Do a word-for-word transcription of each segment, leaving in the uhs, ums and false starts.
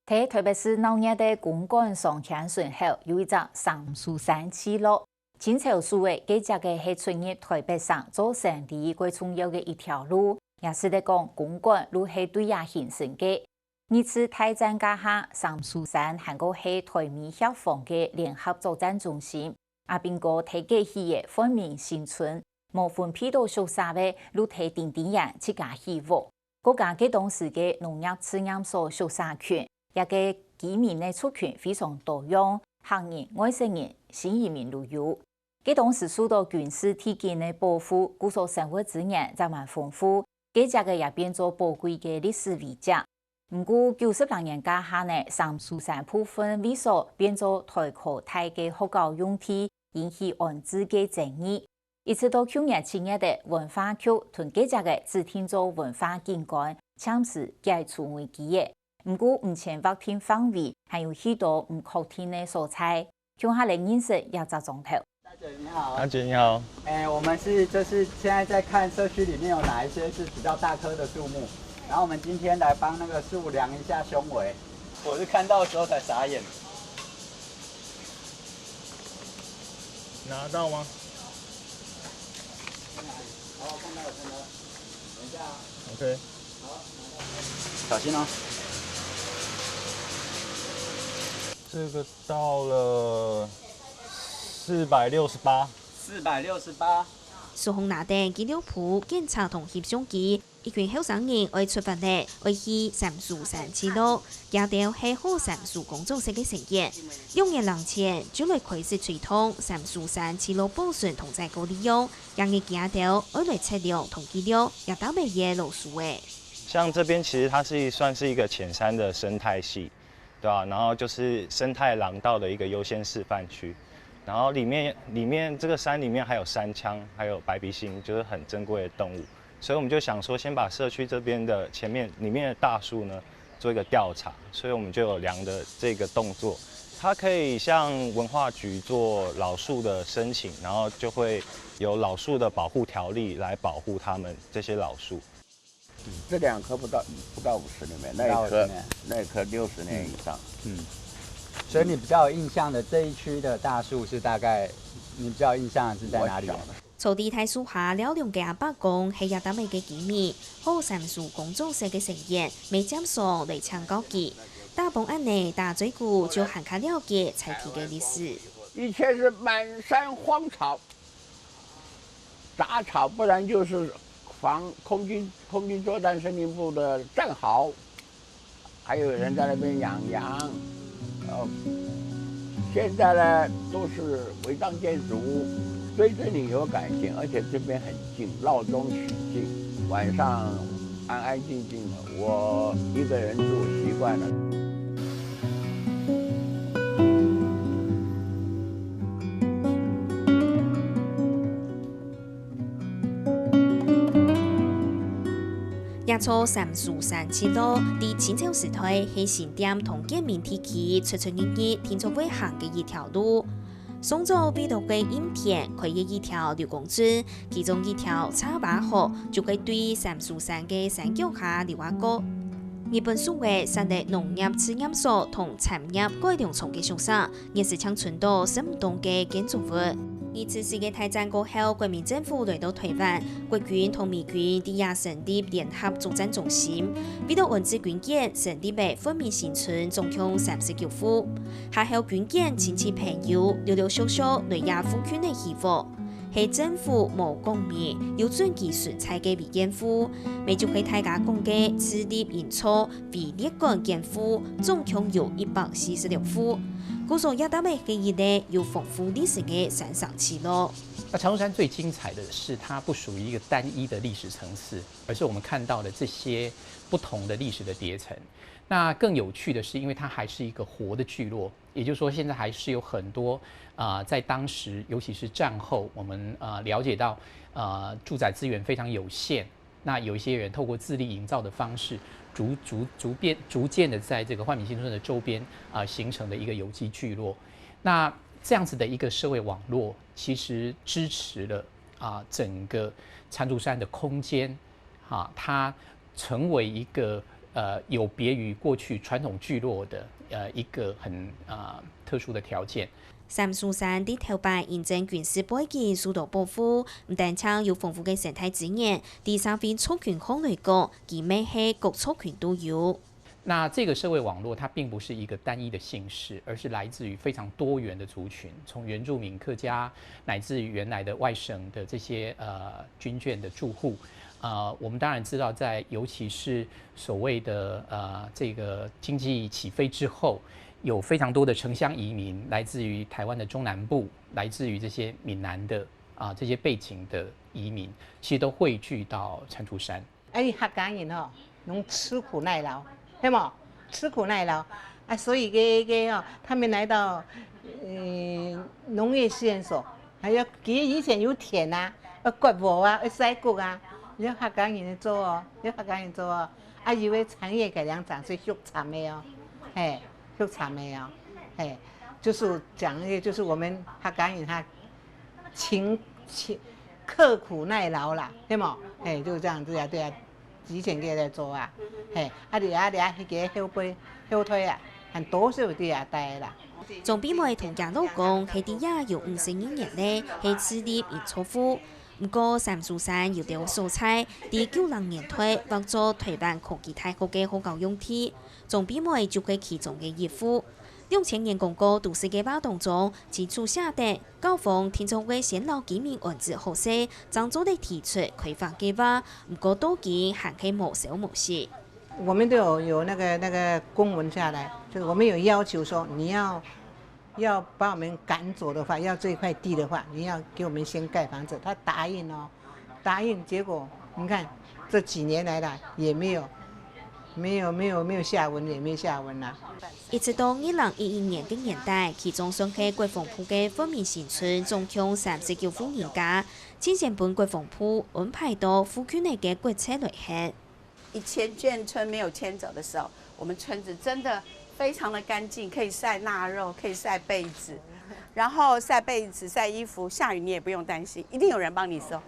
在台北市鬧熱个公館商圈脣口，有一隻三樹山聚落。清朝時節，該跡个係出入台北城做生理蓋重要个一條路，也使得講公館就係對這形成个。二次大戰該下，三樹山還過係台美協防个聯合作戰中心。阿兵哥在該起个煥民新村，無分配著宿舍个，就在頂頂沿自家起屋。 國家該當時个農業試驗所宿舍群，這个居民个族群非常多樣，客人、外省人、新移民都有。該當時受到軍事地景个保護，故所生活資源也蠻豐富，該跡个也變做寶貴个歷史遺跡。毋過九十零年該下呢，三樹山部分位所變做台科大个學校用地，引起安置个爭議。 一直到舊年七月个文化局同該跡个指定做文化景觀，暫時解除危機个。毋過目前劃定範圍還有許多毋確定个所在，共下來認識這隻莊頭。大姐你好。大姐你好。哎，我們是，就是現在在看社區裡面有哪一些是比較大棵的樹木，然後我們今天來幫那個樹量一下胸圍。我是看到的時候才傻眼。拿到嗎？ OK。小心哦。這個到了四百六十八。四百六十八。書封拿等記錄簿、檢查同翕相機，一群後生人愛出發了，愛去三樹山聚落。 佢兜係好三樹工作室个成員，兩年零前就來開始推動三樹山聚落保存同再過利用，也係佢兜愛來測量同記錄這搭位个老樹仔。像這邊其實它是算是一個淺山的生態系，對吧？然後就是生態廊道的一個優先示範區，然後裡面，裡面這個山裡面還有山羌，還有白鼻心，就是很珍貴的動物。 所以我們就想說，先把社區這邊的前面，裡面的大樹呢，做一個調查，所以我們就有量的這個動作。它可以向文化局做老樹的申請，然後就會有老樹的保護條例來保護他們這些老樹。這兩棵不到，不到五十年，那一棵，不到五十年。那一棵六十年以上。嗯。所以你比較有印象的這一區的大樹是大概，你比較有印象的是在哪裡？我曉得。 坐在大樹下尞尞个阿伯公係這搭位个居民，好三樹工作室个成員，乜經常來請教佢。打幫恁呢打嘴鼓，就還較了解在地个歷史。以前是滿山荒草、雜草，不然就是防空軍，空軍作戰司令部的戰壕。 還有人在那邊養羊。呃，現在呢，都是違章建築，對這裡有感情，而且這邊很近，鬧中取靜，晚上安安靜靜的，我一個人住習慣了。 這座三樹山聚落，在清朝時代係新店同建民地區出出入入定著會行个一條路。上早為著該蔭田開个一條流光圳，其中一條岔壩河，就係對三樹山个山腳下流啊過。日本時節設立農業試驗所同產業改良場个宿舍， 也係淨存到十五棟个建築物。二次世界大戰過後，國民政府來到臺灣，國軍同美軍在這成立聯合作戰中心，為著安置軍艦，成立了煥民新村總共三十九戶。下後軍艦親戚朋友陸陸續續來這附近个起屋，係政府無講明，有準佢存在个違建戶，乜就係大家講个自立營造 為列管建戶，總共有一百四十六戶。故所這搭位係一個有豐富歷史个山城聚落。那長壽山最精彩的是，它不屬於一個單一的歷史層次，而是我們看到的這些不同的歷史的疊層。那更有趣的是，因為它還是一個活的聚落，也就是說，現在還是有很多，呃，在當時，尤其是戰後，我們，呃，了解到，呃，住宅資源非常有限， 那有一些人透過自力營造的方式，逐，逐，逐變，逐漸地在這個煥民新村的周邊，啊，形成了一個有機聚落。那這樣子的一個社會網絡，其實支持了，啊，整個長壽山的空間，哈，它成為一個呃，有别于过去传统聚落的呃一个很啊、特殊的条件。三樹山在頭擺因爭軍事背景受到保護，毋單淨有豐富个生態資源，在社會族群項來講，佢乜係各族群都有。那这个社会网络它并不是一个单一的姓氏，而是来自于非常多元的族群，从原住民、客家，乃至于原来的外省的这些呃军眷的住户。呃，我们当然知道在，尤其是所谓的呃这个经济起飞之后，有非常多的城乡移民来自于台湾的中南部，来自于这些闽南的啊、这些背景的移民，其实都汇聚到蟾蜍山。哎，客家人吼，能吃苦耐劳，对吗？吃苦耐劳啊，所以个个哦，他们来到嗯农业试验所，还有其实以前有田啊，要割禾啊，要晒谷啊，要客家人做哦，要客家人做哦。啊，有个产业改良场是畜产的哦，嘿，畜产的哦，嘿，就是讲一个，就是我们客家人他勤勤刻苦耐劳啦，对吗？嘿，就这样子啊，对啊。 之前个来做啊，嘿，啊，你啊，你啊，迄个后背后退啊，很多是有啲啊带啦。莊比妹同厥老公係在這有五十二年咧，係自立營造戶。毋過三樹山有兜所在，在九零年代劃做台灣科技大學个學校用地，莊比妹就係其中个一戶。兩千年公告都市計畫當中，清楚寫得 校方定著會先摎居民安置好勢，正做得提出開發計畫，毋過到今還係無消無息。我们都有有那个那个公文下来，就是我们有要求说你要要把我们赶走的话，要这块地的话，你要给我们先盖房子。他答应哦，答应，结果你看这几年来了也没有。 没有没有没有下文，也没下文啦。一直到二零一一年个年底，其中算係國防部个惠民新村總共三十九戶人家，正先分國防部安排到附近个國宅來歇。以前眷村没有迁走的时候，我们村子真的非常的干净，可以晒腊肉，可以晒被子，然后晒被子、晒衣服，下雨你也不用担心，一定有人帮你收。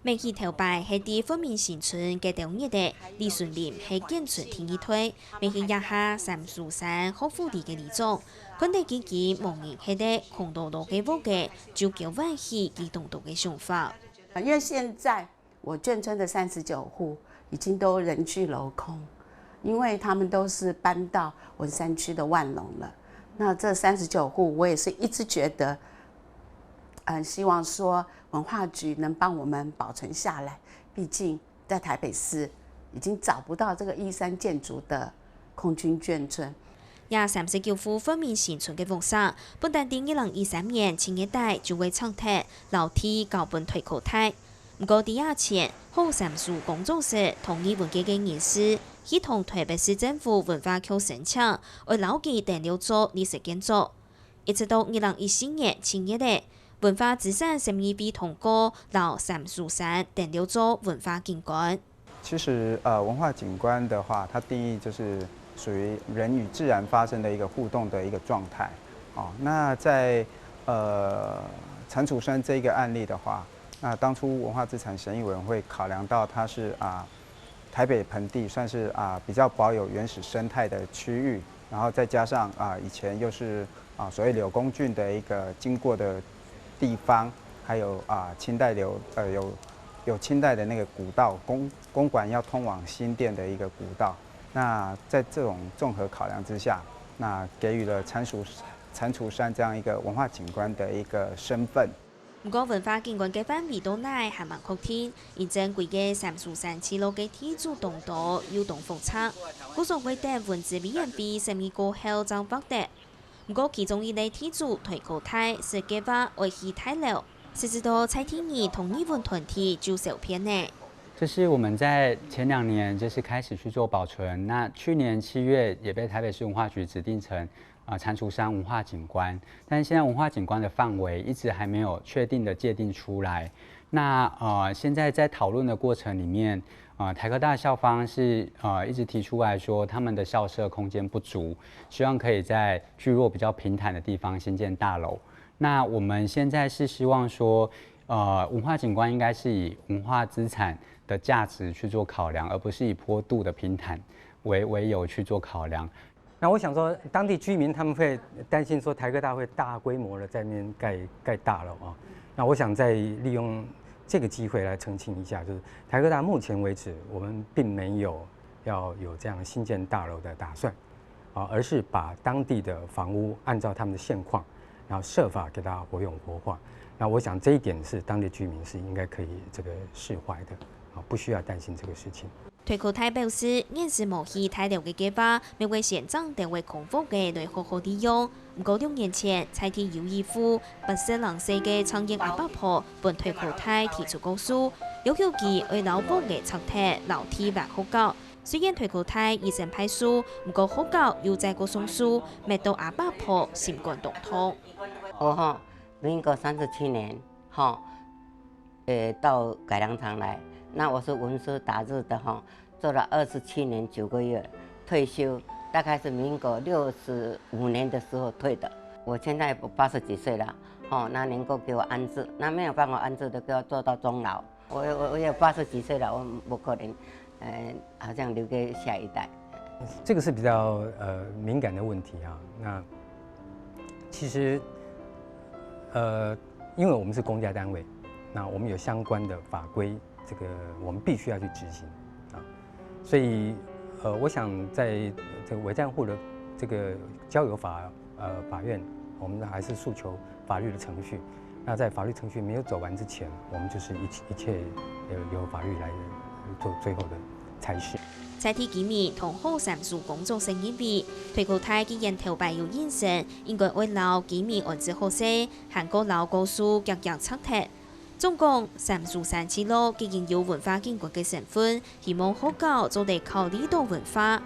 乜係頭擺係在惠民新村該兜日仔，李順林係眷村第二代，乜係這下三樹山學府里个里長，看得佢佢無人歇个空落落个屋仔，就叫喚起佢當多个想法。因为现在我眷村的三十九户已经都人去楼空，因为他们都是搬到文山区的万隆了。那这三十九户，我也是一直觉得，嗯，希望说文化局能帮我们保存下来，毕竟在台北市已经找不到这个依山建筑的空军眷村。這三十九戶惠民新村个屋舍，本旦在二零二三年七月底就會清拆，摎地交分台科大。毋過在這前，好三樹工作室同意文界个人士去同台北市政府文化局申請，愛摎佢登錄做歷史建築。 一直到二零一四年七月仔，文化資產審議會通過摎三樹山登錄做文化景觀。其实呃，文化景观的话，它定义就是属于人与自然发生的一个互动的一个状态。哦，那在呃蟾蜍山这个案例的话，那当初文化资产审议委员会考量到它是啊、台北盆地算是啊、比较保有原始生态的区域，然后再加上啊、以前又是啊、所谓柳公圳的一个经过的地方，还有啊、清代柳呃有有清代的那个古道公公馆要通往新店的一个古道。那在这种综合考量之下，那给予了蟾蜍蟾蜍山这样一个文化景观的一个身份。 毋過文化景觀个範圍到哪還吂確定，因爭規个三樹山聚落个地主當多又當複雜，故所會等文資委員會審議過後正劃得。毋過其中一類地主台科大係計畫愛起大樓，誰知道在地人同義文團體就收編呢。就是我们在前两年就是开始去做保存，那去年七月也被台北市文化局指定成啊蟾蜍山文化景观，但是现在文化景观的范围一直还没有确定的界定出来。那呃，现在在讨论的过程里面，呃，台科大校方是呃一直提出来说，他们的校舍空间不足，希望可以在聚落比较平坦的地方新建大楼。那我们现在是希望说，呃，文化景观应该是以文化资产的价值去做考量，而不是以坡度的平坦。为为由去做考量。那我想说，当地居民他们会担心说台科大会大规模的在那边盖盖大楼啊。那我想再利用这个机会来澄清一下，就是台科大目前为止，我们并没有要有这样新建大楼的打算啊，而是把当地的房屋按照他们的现况，然后设法给它活用活化。那我想这一点是当地居民是应该可以这个释怀的啊，不需要担心这个事情。台科大表示，現時無起大樓个計畫，乜會先將等位空屋个來好好利用。毋過六年前，在地有一戶八十零歲个長榮阿伯婆，分台科大提出告訴，要求佢愛摎屋个拆忒摎地還學校。雖然台科大已經敗訴，毋過學校又再過上訴，乜到阿伯婆心肝當痛。我哈，民国三十七年哈，呃，到改良场来，那我是文书打字的哈，做了二十七年九个月，退休，大概是民国六十五年的时候退的。我现在八十几岁了，哦，那能够给我安置，那没有办法安置的，给我做到终老。我我我也八十几岁了，我不可能，呃，好像留给下一代。这个是比较呃敏感的问题啊。那其实呃，因为我们是公家单位，那我们有相关的法规，这个我们必须要去执行啊。所以呃，我想在这个违占户的这个交由法呃法院，我们还是诉求法律的程序。那在法律程序没有走完之前，我们就是一切一切由由法律来做最后的裁决。在地居民同學生事工作室認為，台科大既然頭擺有應承，應該愛摎居民安置好勢，還過摎高樹遽遽拆忒。總講，三樹山聚落既經有文化景觀个成分，希望學校做得考慮到文化。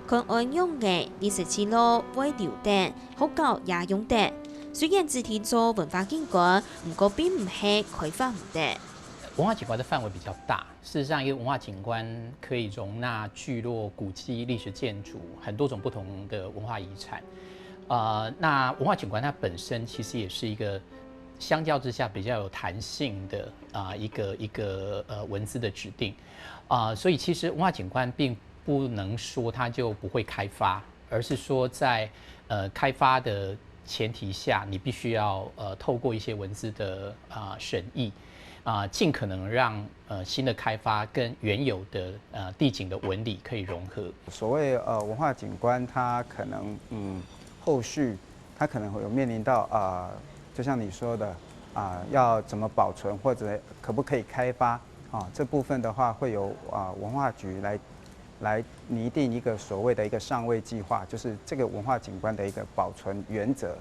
看恁樣仔，歷史聚落會留等，學校也用得。雖然只定做文化景觀，毋過並毋係開發毋得。文化景观的范围比较大，事实上，一个文化景观可以容纳聚落、古迹、历史建筑很多种不同的文化遗产。呃，那文化景观它本身其实也是一个相较之下比较有弹性的啊、一个一个呃文字的指定啊、所以其实文化景观并不能说它就不会开发，而是说在呃开发的前提下，你必须要呃透过一些文字的啊、审议啊、尽可能让呃新的开发跟原有的呃地景的纹理可以融合。所谓呃文化景观，它可能嗯后续它可能会有面临到啊、就像你说的啊、要怎么保存或者可不可以开发啊、这部分的话会由啊、文化局来来拟定一个所谓的一个上位计划，就是这个文化景观的一个保存原则。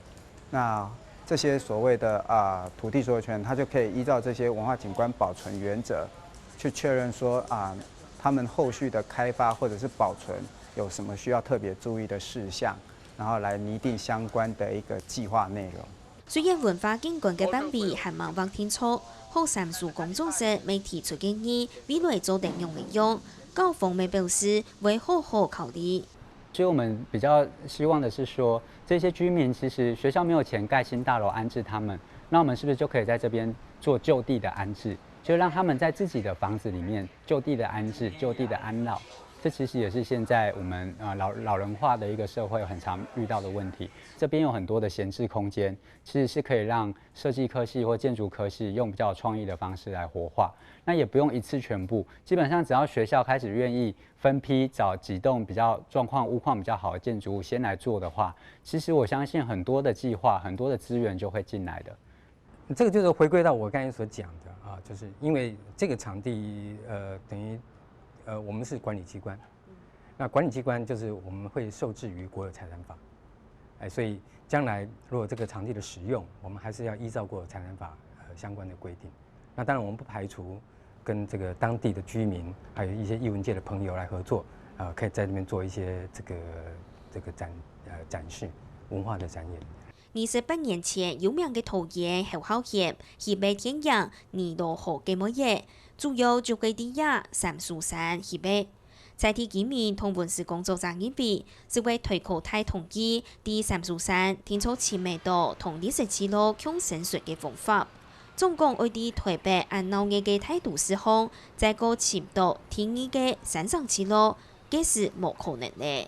那这些所谓的啊、土地所有权人，他就可以依照这些文化景观保存原则，去确认说啊、他们后续的开发或者是保存有什么需要特别注意的事项，然后来拟定相关的一个计划内容。虽然文化景观个范围还吂劃定著，學生事工作室乜提出建議，未來做得仰仔用，校方乜表示會好好考慮。所以我们比较希望的是说，这些居民其实学校没有钱盖新大楼安置他们，那我们是不是就可以在这边做就地的安置，就让他们在自己的房子里面就地的安置、就地的安老？这其实也是现在我们呃老老人化的一个社会很常遇到的问题。这边有很多的闲置空间，其实是可以让设计科系或建筑科系用比较有创意的方式来活化。那也不用一次全部，基本上只要学校开始愿意分批找几栋比较状况、屋况比较好的建筑物先来做的话，其实我相信很多的计划、很多的资源就会进来的。这个就是回归到我刚才所讲的啊，就是因为这个场地呃等于呃我们是管理机关，那管理机关就是我们会受制于国有财产法，哎，所以将来如果这个场地的使用，我们还是要依照国有财产法呃相关的规定。那当然我们不排除跟这个当地的居民，还有一些艺文界的朋友来合作，啊、可以在那边做一些这个这个展呃展示文化的展演。二十八年前，有名个導演侯孝賢，翕个電影《尼羅河》个尾仔，主要就係在這三樹山翕个。在地居民同文史工作者認為，這位台科大同意在三樹山定著尋得到同歷史聚落共生存个方法。總講愛在台北恁鬧熱个大都市項，再過尋到第二个山城聚落，該時無可能了。